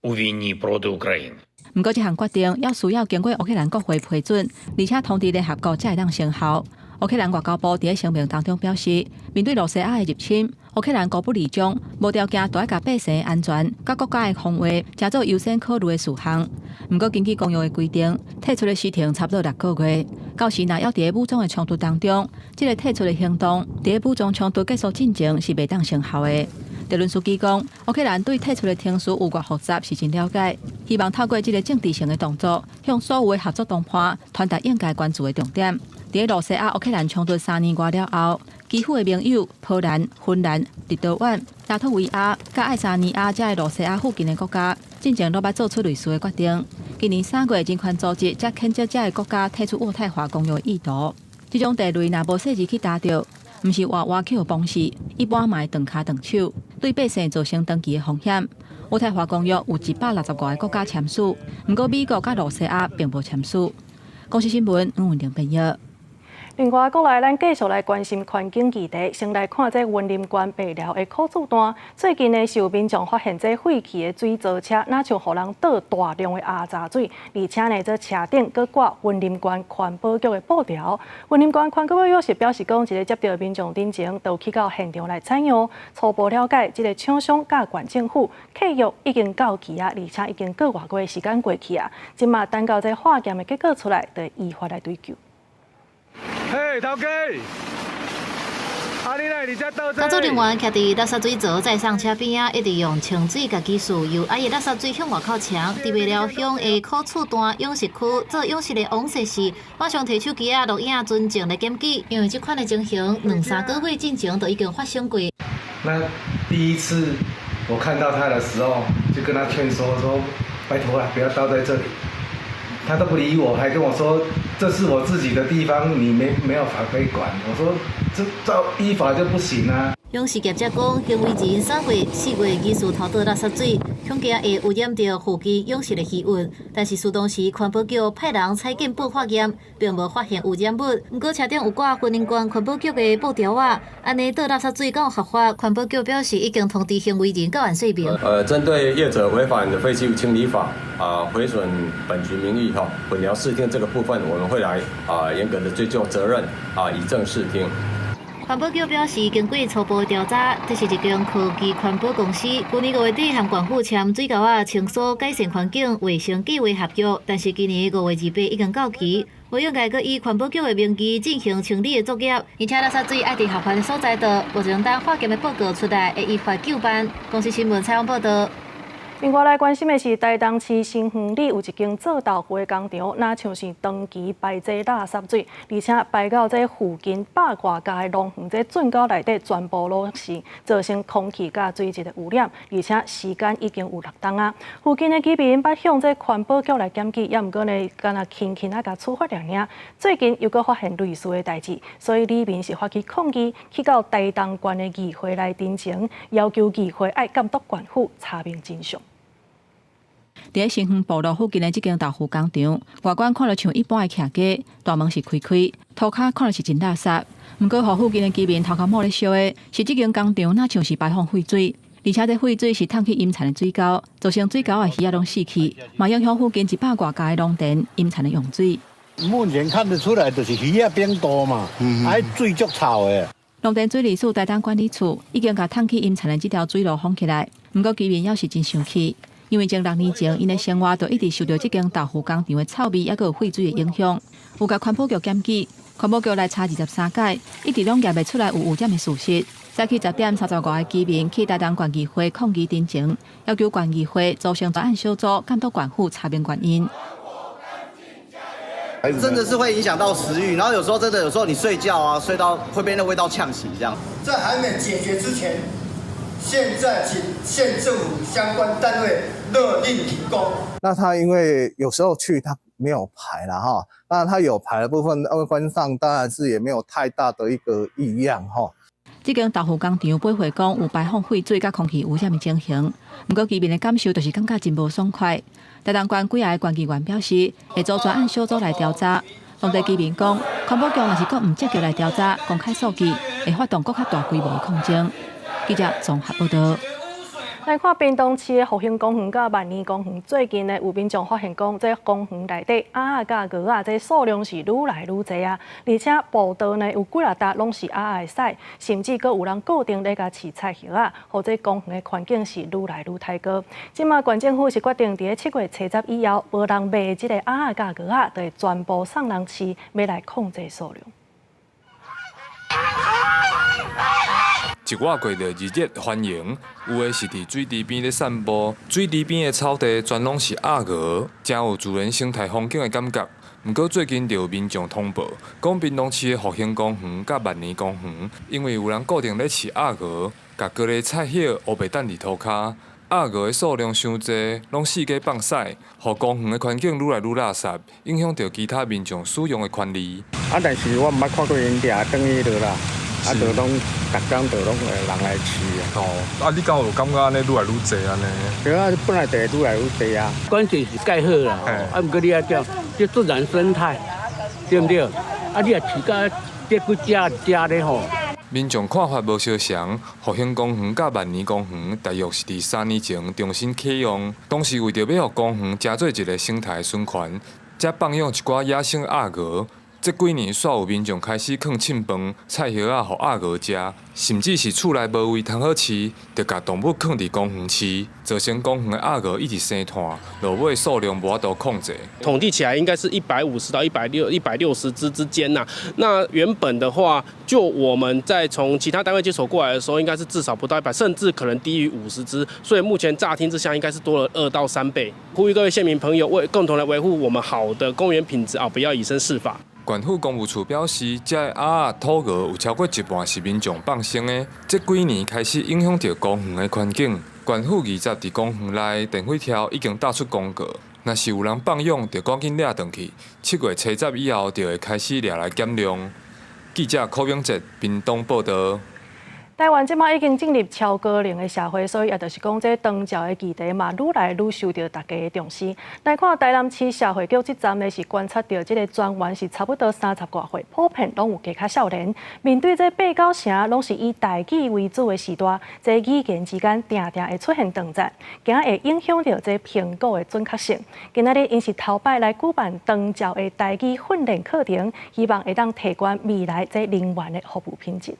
у війні проти України. 毋過，這項決定猶需要經過烏克蘭國會批准，而且通知聯合國才會當生效。烏克蘭外交部佇聲明當中表示，面對露西亞的入侵，烏克蘭孤不離將，無條件都愛共百姓的安全、佮國家的防衛，成做優先考慮的事項。毋過，根據公約的規定，退出的時程差不多6個月。到時若猶佇武裝的衝突當中，這个退出的行動，佇武裝衝突結束進前是袂當生效的。澤倫斯基講，烏克蘭對退出的程序有偌複雜是真了解，希望透過這个政治性的動作，向所有的合作同伴傳達應該關注的重點。佇露西亞烏克蘭衝突3年外了後，基輔的盟友波蘭、芬蘭、立陶宛、拉脫維亞、佮愛沙尼亞遮个露西亞附近的國家，進前攏捌做出類似的決定。今年3月，人權組織才譴責遮个國家退出渥太華公約的意圖。這種地雷若無細緻去打著，毋是活活去予崩死，一般嘛會斷跤斷手，對百姓造成長期的風險。渥太華公約有160外个國家簽署，毋過美國佮露西亞並無簽署。公視新聞黃文玲編譯。另外，閣來咱繼續來關心環境議題，先來看這雲林縣白寮的苦主段。最近呢，是有民眾發現這廢棄的水槽車，若像予人倒大量的餡雜水，而且呢，這車頂閣掛雲林縣環保局的布條。雲林縣環保局是表示講，一个接著民眾陳情，就去到現場來採樣，初步了解，這个廠商佮縣政府契約已經到期啊，而且已經過偌久的時間過去啊，這馬等到這化驗的結果出來，就會依法來追究。嘿，頭家，啊你來佇遮倒工作人員徛佇垃圾水槽載送車邊仔，一直用清水共技術由壓的垃圾水向外口衝。佇麥寮鄉的苦厝段養殖區做養殖的王設時，馬上提手機仔錄影存證來檢舉，因為這款的情形兩三個月進前就已經發生過。那第一次我看到他的時候，就跟他勸說說：拜託啊，不要倒在這裡。他都不理我，還跟我說這是我自己的地方，你沒有法可以管。我說這照依法就不行啊。養殖業者講，行為人3月、4月疑似偷倒垃圾水，恐驚會污染著附近養殖的魚塭。但是，事當時環保局派人採檢報化驗，並無發現污染物。毋過車頂有掛雲林縣環保局的布條仔，按呢倒垃圾水敢有合法？環保局表示已經通知行為人到案說明。針對業者違反廢棄物清理法啊，毀損本局名譽哈，混淆視聽這個部分，我們會來啊嚴格的追究責任啊，以正視聽。環保局表示，經過初步調查，這是一間科技環保公司，去年5月底和縣府簽水溝仔清掃改善環境衛生計畫合約，但是今年5月28已經到期，無應該閣以環保局的名義進行清理的作業，而且垃圾水愛佇合法的所在倒，目前等化驗的報告出來，會依法究辦。公視新聞採訪報導。另外來關心的是，台東市新園里有一間做豆腐的工廠，若像是長期排這垃圾水，而且排到這附近百外家的農園，這圳溝內底全部攏是，造成空氣佮水質的污染，而且時間已經有6冬啊。附近的居民捌向這環保局來檢舉，猶毋過呢，干焦輕輕仔共處罰爾爾。最近又閣發現類似的代誌，所以里民是發起抗議，去到台東縣的議會來陳情，要求議會愛監督縣府查明真相。佇新園部落附近的這間豆腐工廠，外觀看著像一般的徛家，大門是開開，塗跤看著是真垃圾。毋過，予附近的居民頭殼冒咧燒的，是這間工廠若像是排放廢水，而且這廢水是淌去陰田的水溝，造成水溝的魚仔攏死去，嘛影響附近100外家的農田陰田的用水。目前看得出來，就是魚仔變多嘛，啊水足臭的。農田水利署台東管理處已經共淌去陰田的這條水路封起來，毋過居民猶是真生氣。因為前6年前，𪜶的生活就一直受著這間豆腐工廠的臭味，猶閣有廢水的影響。有共環保局檢舉，環保局來查23擺，一直攏驗袂出來有污染的事實。早起10點35个居民去台東縣議會抗議陳情，要求縣議會組成專案小組監督縣府查明原因。真的是會影響到食慾，然後有時候真的有時候你睡覺啊，睡到會被那味道嗆醒，這樣。在還沒解決之前，現在請縣政府相關單位勒令停工。那他因為有時候去他沒有牌啦哈，那他有牌的部分，外觀上當然是也沒有太大的一個異樣哈。這間豆腐工廠駁回講有排放廢水佮空氣污染的情形，毋過居民的感受就是感覺真無爽快。台東縣幾个縣議員表示，會組專案小組來調查。當地居民講，環保局若是閣毋積極來調查，公開數據，會發動閣較大規模的抗爭。記者綜合報道。來看屏東市的復興公園佮萬年公園，最近呢有民眾發現講，這公園內底鴨仔佮鵝仔，這數量是愈來愈濟啊！而且步道呢有幾若搭攏是鴨仔的屎，甚至閣有人固定咧共飼菜葉仔，予這公園的環境是愈來愈刣高。這馬縣政府是決定佇咧7月70以後，無人賣這个鴨仔佮鵝仔，就會全部送人飼，欲來控制數量。一倚過著熱烈歡迎，有的是佇水池邊咧散步，水池邊的草地全攏是鴨鵝，誠有自然生態風景的感覺。毋過最近就有民眾通報，講屏東市的復興公園佮萬年公園，因為有人固定咧飼鴨鵝，共高麗菜葉烏白擲佇塗跤，鴨鵝的數量傷濟，攏四界放屎，予公園的環境愈來愈垃圾，影響著其他民眾使用的權利。啊，但是我毋捌看過𪜶掠轉去落啦。啊，就攏逐工就攏會人來飼啊。哦，啊，你敢有感覺按呢愈來愈濟按呢？對啊，本來就會愈來愈濟啊。關鍵是蓋好啦，啊，毋過你愛講，這自然生態，對毋對？啊，你若飼甲這幾隻隻咧吼。民眾看法無相仝，復興公園佮萬年公園大約是佇3年前重新啟用，當時為著欲予公園成做一个生態循環，才放養一寡野生鴨鵝。這幾年，煞有民眾開始囥凊飯、菜葉仔予鴨鵝食，甚至是厝內無位通好飼，就共動物囥佇公園飼，造成公園的鴨鵝一直生湠，落尾數量無法度控制。統計起來應該是150到160隻之間呐。那原本的話，就我們在從其他單位接手過來的時候，應該是至少不到100，甚至可能低於50隻。所以目前乍聽之下，應該是多了2到3倍。呼籲各位縣民朋友，為共同來維護我們好的公園品質啊，不要以身試法。縣府公務處表示，這个鴨仔、土鵝有超過一半是民眾放生的，這幾年開始影響著公園的環境。縣府20佇公園內電火柱已經貼出公告，若是有人放養，就趕緊掠轉去。7月70以後，就會開始掠來減量。記者柯永哲屏東報導。台灣這馬已經進入超高齡的社會，所以也就是講，這長照的議題嘛，愈來愈受著大家的重視。來看台南市社會局這站呢，是觀察著這个專員是差不多30外歲，普遍攏有加較少年。面對這八九成攏是以台語為主的時代，這語言之間定定會出現斷層，驚會影響著這評估的準確性。今仔日𪜶是頭擺來舉辦長照的台語訓練課程，希望會當提懸未來這人員的服務品質。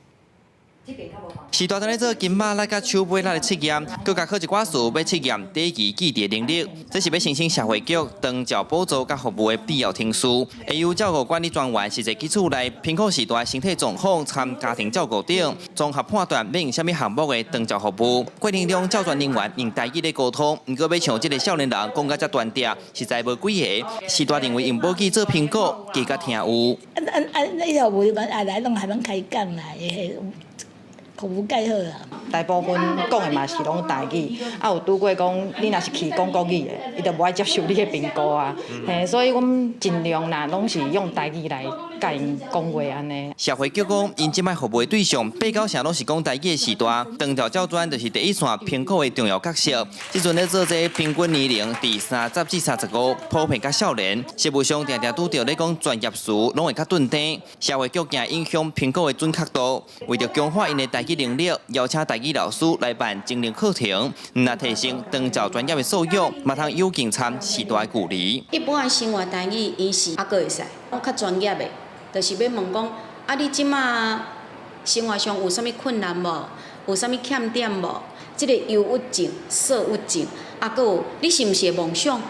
時代正咧做金馬力佮手尾力的測驗，閣加考一寡詞欲測驗短期記憶能力。這是欲申請社會局長照補助佮服務的必要程序。會由照顧管理專員實際去厝內評估序大身體狀況、參家庭照顧等，綜合判斷欲用啥物項目的長照服務。過程中，照專人員用台語咧溝通，毋過欲像這个少年人講甲遮端正，實在無幾个。序大認為用母語做評估，加較聽有。啊啊啊！以後無啊來攏還攏開講啦，服務蓋好啊。大部分講的嘛是攏台語，啊有拄過講你若是去講國語的，伊就無愛接受你的評估啊。嘿，所以阮盡量啦，攏是用台語來共𪜶講話按呢。社會局講，𪜶這擺服務的對象，八九成攏是講台語的序大，長照照專就是第一線評估的重要角色。這陣咧做這平均年齡佇30至35，普遍較少年，實務上定定拄著咧講專業詞，攏會較頓停。社會局驚影響評估的準確度，為著強化𪜶的台語能力，邀請台語老師來辦精靈課程，毋但提升長照專業的素養，嘛通有勁參序大的距離。一般的生活台語，𪜶是猶閣會使，講較專業的，就是欲問講，啊，你這馬生活上有啥物困難無？有啥物欠點無？這个憂鬱症、躁鬱症，啊，閣有你是毋是會夢想？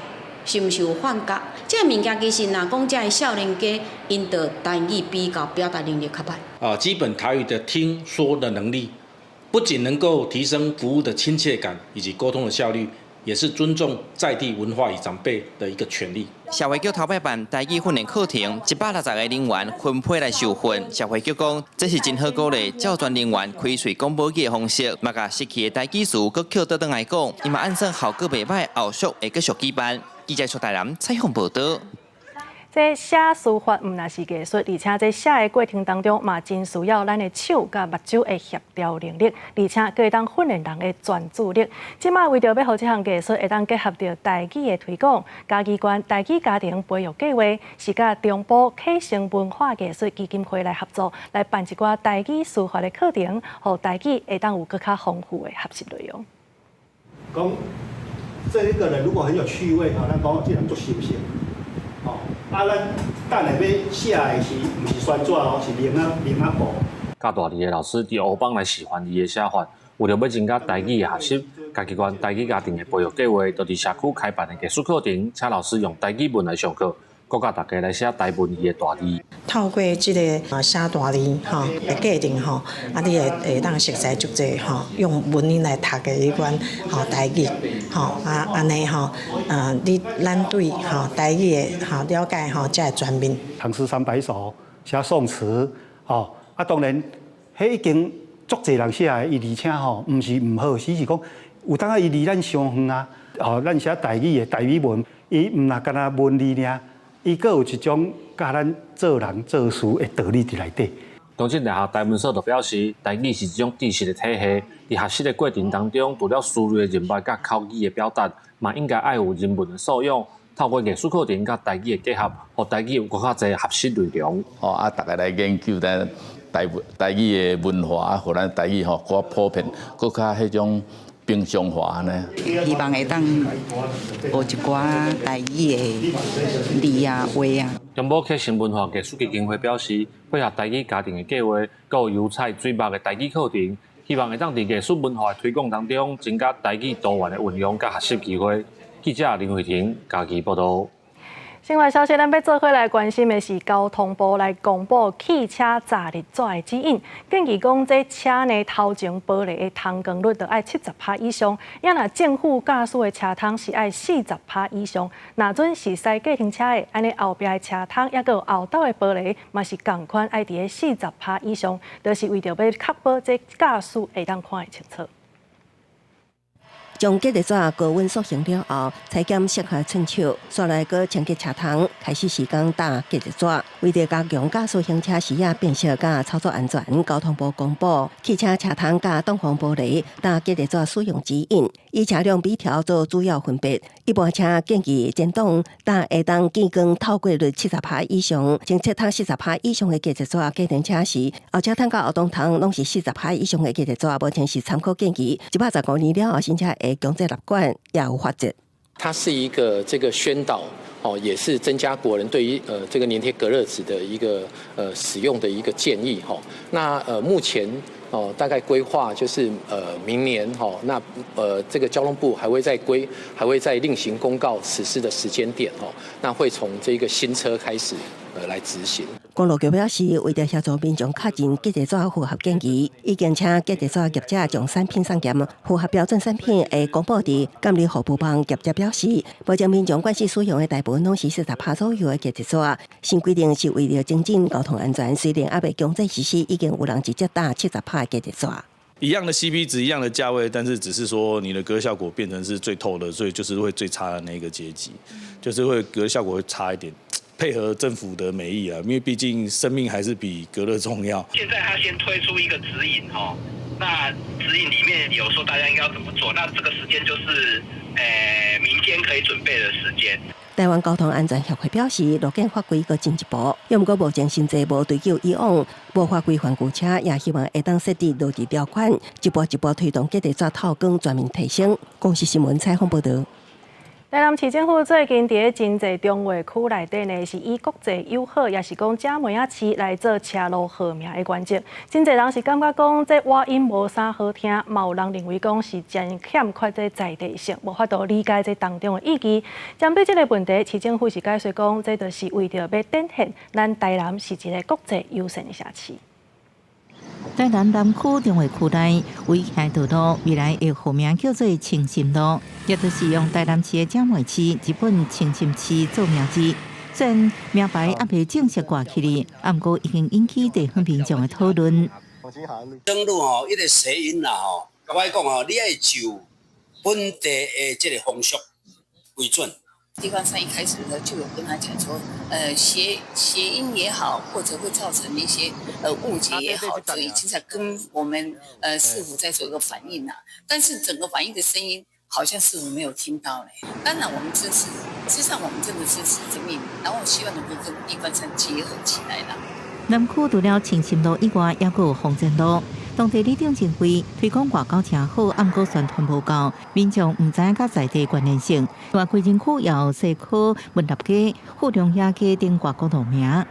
是毋是有幻覺？這个物件其實若講這个少年家，𪜶著台語比較表達能力較歹。啊，基本台語的聽說的能力，不僅能夠提升服務的親切感以及溝通的效率，也是尊重在地文化與長輩的一個權利。社會局頭擺辦台語訓練課程，160個人員分批來受訓。社會局講，這是真好鼓勵教專人員開喙講母語的方式，嘛共失去的台語詞閣抾倒轉來講，伊嘛按算效果袂䆀，後續會繼續舉辦。記者出台南採訪報導。這寫書法毋但是藝術，而且這寫的過程當中嘛，真需要咱的手佮目睭的協調能力，而且閣會當訓練人的專注力。這馬為著欲予這項藝術會當結合著台語的推廣，嘉義縣台語家庭培育計畫是佮中部啟成文化藝術基金會來合作，來辦一寡台語書法的課程，予台語會當有閣較豐富的學習內容。講這一個人如果很有趣味，吼，咱講這人足心性。哦，啊，咱等下欲寫的是，毋是宣紙哦，是鈴仔鈴仔布。教大字的老師佇黑板來示範字的寫法，為著欲增加台語的學習，嘉義縣台語家庭的培育計劃，就佇社區開辦的藝術課程，請老師用台語文來上課，閣教大家來寫台文字的大字。透過這个啊寫大字吼的過程吼，啊你會會當熟悉足濟吼，用文音來讀的彼款吼台語吼啊按呢吼，你咱對吼台語的吼了解吼才會全面。唐詩三百首，寫宋詞，吼啊當然，彼已經足濟人寫的，伊而且吼毋是毋好，只是講有當仔伊離咱傷遠啊，吼咱寫台語的台語文，伊毋若干焦文字爾。伊閣有一種教咱做人做事的道理佇內底。中正大學台文所就表示，台語是一種知識的體系，佇學習的過程當中，除了思慮的人脈佮口語的表達，嘛應該愛有人文的素養。透過藝術課程佮台語的結合，予台語有閣較濟學習內容。吼啊，逐家來研究咱台台語的文化，啊，予咱台語吼閣較普遍，閣較彼種平常化呢。希望會當學一寡台語的字啊話啊。中部啟成文化藝術基金會表示，配合台語家庭的計劃，閣有油彩水墨的台語課程，希望會當佇藝術文化的推廣當中，增加台語多元的運用佮學習機會。記者林慧婷嘉義報導。新聞消息，咱欲做伙來關心的是交通部來公布汽車閘熱紙的指引，建議講這車呢頭前玻璃的通光率著愛70%以上，抑若正副駕駛的車窗是愛40%以上。若準是駛計程車的，按呢後壁的車窗抑閣有後斗的玻璃，嘛是仝款愛佇咧40%以上，就是為著欲確保這駕駛會當看會清楚。將隔熱紙高溫塑形了後，裁剪適合寸尺，煞來閣清潔車窗，開始時間搭隔熱紙。為著加強駕駛行車時仔辨識佮操作安全，交通部公布汽車車窗佮擋風玻璃搭隔熱紙使用指引，以車輛比條做主要分別。一般車建議前擋搭會當見光透過率70%以上，前車窗40%以上的隔熱紙。計程車時，後車窗佮後擋窗攏是40%以上的隔熱紙，目前是參考建議。115年了後，新車會強制納管，也有罰則。它是一個這個宣導，哦，也是增加國人對於這個黏貼隔熱紙的一個使用的一個建議，哈。那目前哦大概規劃就是明年哈，那這個交通部還會再規，還會再另行公告實施的時間點，哦，那會從這個新車開始來執行。公路局表示，為著協助民眾確認隔熱紙符合建議，已經請隔熱紙業者將產品送檢，符合標準產品會公布佇監理服務網。業者表示，目前民眾慣勢使用的大部分攏是40%左右的隔熱紙。新規定是為著增進交通安全，雖然猶未強制實施，已經有人直接搭70%的隔熱紙。一樣的 CP 值，一樣的價位，但是只是說你的隔熱效果變成是最透的，所以就是會最差的那個階級，就是會隔熱效果會差一點。配合政府的美意啊，因為畢竟生命還是比隔熱重要。現在他先推出一個指引哦，那指引裡面有說大家應該要怎麼做，那這個時間就是民間可以準備的時間。台灣交通安全協會表示，路檢法規閣進一步，毋過目前新制無追究以往無法規範舊車，也希望會當設置落地條款，一步一步推動隔熱紙透光全面提升。公視新聞採訪報導。台南市政府最近佇咧真濟重劃區內底呢，是以國際友好，也是講遮梅仔市來做車路號名的原則。真濟人是感覺講這倚音無啥好聽，嘛有人認為講是真欠缺這在地性，無法度理解這當中的意義。針對這个問題，市政府是解釋講，這就是為著欲展現咱台南是一个國際友善的城市。台南南區中和區內圍起道路，未來會號名叫做清心路，也就是用台南市的蔣梅市、日本青森市做名字。雖然名牌猶未正式掛起哩，毋過已經引起地方民眾的討論。登錄吼，彼個諧音啦吼，我講吼，你愛就本地的這個風俗為準。地方上一開始呢，就有跟他講說，諧音也好，或者會造成一些誤解也好，就已經在跟我們市府在做一個反應啦。但是整個反應的聲音，好像市府沒有聽到嘞。當然我們支持，事實上我們真的支持這命，然後希望能夠跟地方上結合起來啦。南區除了清心路以外，猶閣有風箏路。當地里長認為推廣外交誠好，毋過宣傳無夠，民眾毋知影佮在地關聯性。另外，歸仁區有西區、文立街、富良野街等外國路名。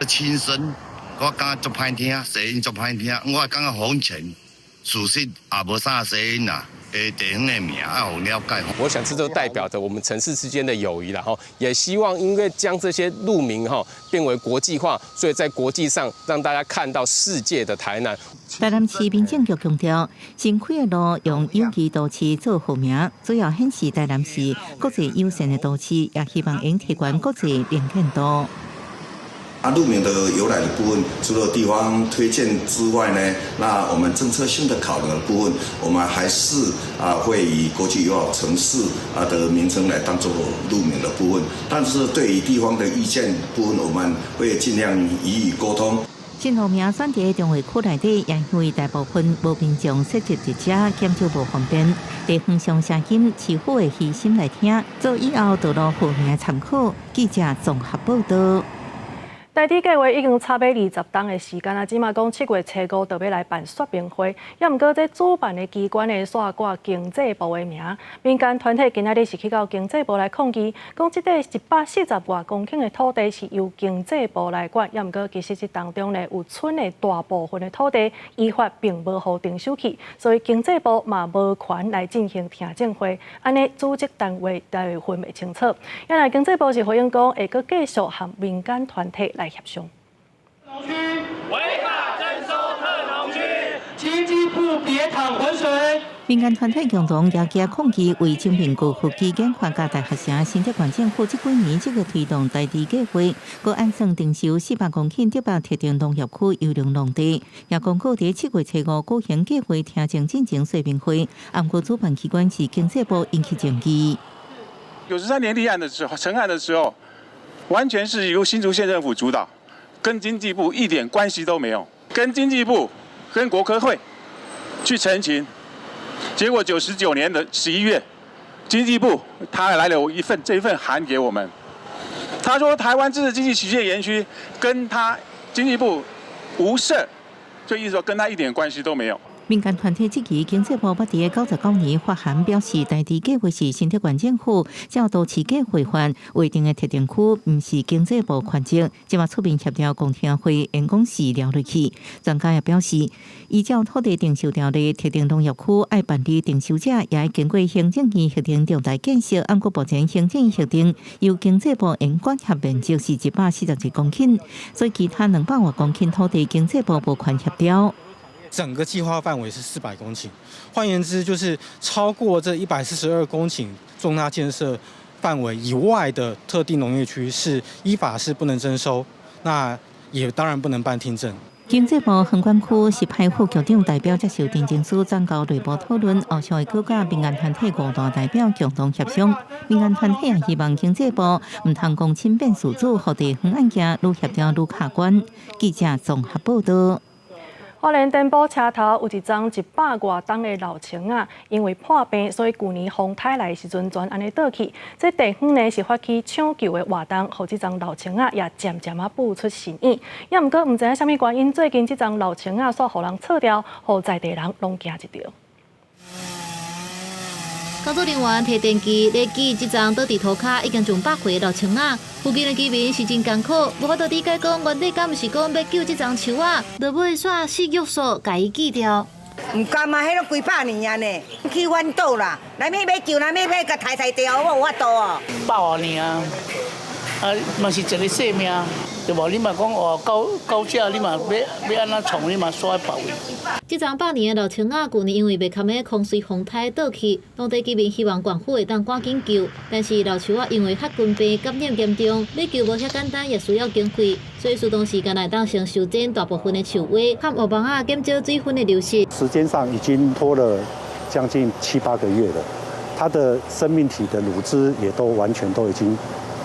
輕聲，我感覺足歹聽，諧音足歹聽，我感覺風箏事實也無啥諧音啦。地方的名愛予了解。我想這就代表着我們城市之間的友誼啦，吼，也希望因為將這些路名哈變為國際化，所以在國際上讓大家看到世界的台南。台南市民政局強調，新開的路用友誼都市做號名，主要顯示台南市國際友善的都市，也希望能提懸國際能見度。啊，路名的由來的部分，除了地方推薦之外呢，那我們政策性的考量的部分，我們還是會以國際友好城市的名稱來當做路名的部分。但是對於地方的意見部分，我們會盡量予以溝通。新路名選佇中和區內底，也因為大部分無民眾設置佇遮，減少無方便。地方上聲音，市府會虛心來聽，做以後道路號名參考。記者綜合報道。台鐵計畫已經差欲20冬的時間啊，這馬講7月初5就欲來辦說明會，猶毋過這主辦的機關呢，煞掛經濟部的名，民間團體今仔日是去到經濟部來抗議，講這塊140外公頃的土地是由經濟部來管，猶毋過其實這當中呢有村的大部分的土地依法並無予徵收去，所以經濟部嘛無權來進行聽證會，按呢組織單位都會分袂清楚。原來經濟部是回應講，會閣繼續和民間團體來協商。違法徵收特農區，經濟部別淌渾水。民間團體共同舉旗抗議，為彰化高科技研發佮大學城新竹縣政府這幾年積極推動台鐵計畫，閣按算徵收400公頃竹北特定農業區優良農地，也公告佇7月初5舉行計劃聽證進前說明會，毋過主辦機關是經濟部引起爭議。 93年立案的時候，成案的時候，完全是由新竹縣政府主導，跟經濟部一點關係都沒有，跟經濟部、跟國科會去陳情，結果99年的11月，經濟部他來了一份這一份函給我們，他說台灣知識經濟企業園區跟他經濟部無涉，就意思說跟他一點關係都沒有。民間團體質疑經濟部捌佇99年發函表示，台鐵計劃是新竹縣政府照都市計劃法劃定的特定區，毋是經濟部權責。這馬出面協調公聽會，言講是撩入去。專家也表示，依照土地徵收條例，特定農業區愛辦理徵收者，也愛經過行政院核定重大建設。毋過目前行政院核定由經濟部應管轄面積是141公頃，所以其他200外公頃土地，經濟部無權協調。整個計劃範圍是400公頃，換言之，就是超過這142公頃重大建設範圍以外的特定農業區是依法是不能徵收，那也當然不能辦聽證。經濟部航管區是派副局長代表接受陳情書，轉交內部討論，後續會閣佮民間團體五大代表共同協商。民間團體也希望經濟部毋通公親變事主，予地方案件愈協調愈卡關。記者綜合報道。花蓮電埔車頭有一叢100外冬的老樹仔，因為破病，所以舊年風颱來的時陣全按呢倒去。這地方呢是發起搶救的活動，予這叢老樹仔也漸漸仔浮出水面。猶毋過毋知影啥物原因，最近這叢老樹仔煞予人拆掉，予在地人攏驚一著。工作人員提電機咧鋸這叢倒佇塗跤已經上百歲的老樹仔，附近的居民是真艱苦，無法度理解講原底敢毋是講欲救這叢樹仔，落尾煞死玉索共伊鋸掉。毋甘啊，彼攏幾百年啊呢，去反倒啦，若欲欲救，若欲欲共刣刣掉，我有法度哦。百外年啊，啊，嘛是一个生命，對無？你嘛講哦，到到這你嘛欲按怎創，你嘛煞愛別位。這叢百年的老樹仔，舊年因為袂堪的空水風颱倒去，當地居民希望縣府會當趕緊救，但是老樹仔因為黑根病感染嚴重，欲救無遐簡單，也需要經費，所以適當時間來當先修剪大部分的樹蛙，和烏網仔減少水分的流失。時間上已經拖了將近七八個月了，它的生命體的乳汁也都完全都已經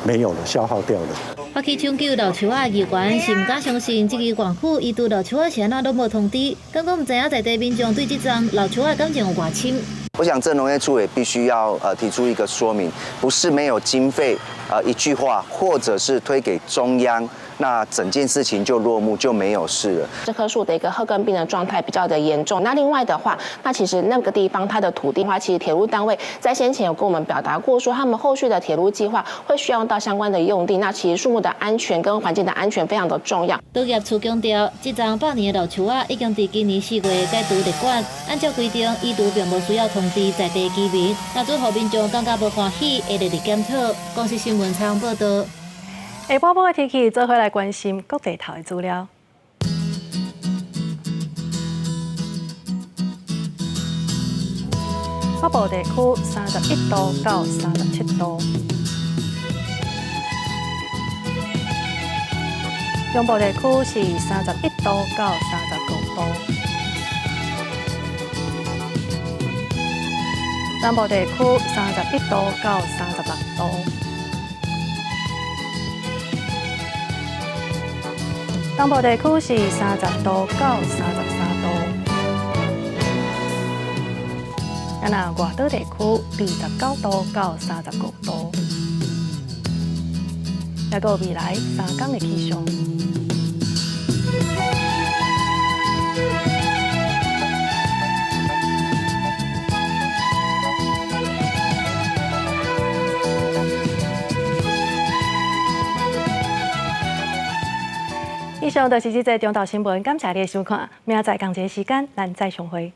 沒有了，消耗掉了。發起搶救老樹仔的議員是毋敢相信，這个縣府伊對老樹仔是按怎攏無通知，敢講毋知影在地民眾對這樁老樹仔感情有偌深。我想，這農業處也必須要提出一個說明，不是沒有經費，一句話，或者是推給中央，那整件事情就落幕，就沒有事了。這棵樹的一個褐根病的狀態比較的嚴重。那另外的話，那其實那個地方它的土地的話，其實鐵路單位在先前有跟我們表達過，說他們後續的鐵路計劃會需要用到相關的用地。那其實樹木的安全跟環境的安全非常的重要。農業處強調，這樁百年的老樹仔已經佇今年4月解除列管，按照規定，移除並無需要通知在地居民。若做予民眾感覺無歡喜，會列入檢討。公視新聞採訪報道。下晡晡的天氣，做伙來關心各地頭的資料。北部地區31度到37度，中部地區是31度到35度，南部地區31度到36度。東部地區是30度到33度，啊那外島地區29度到35度，抑閣有未來3天的氣象。以上就是這節中晝新聞，感謝你的收看，明仔載仝一个時間，咱再相會。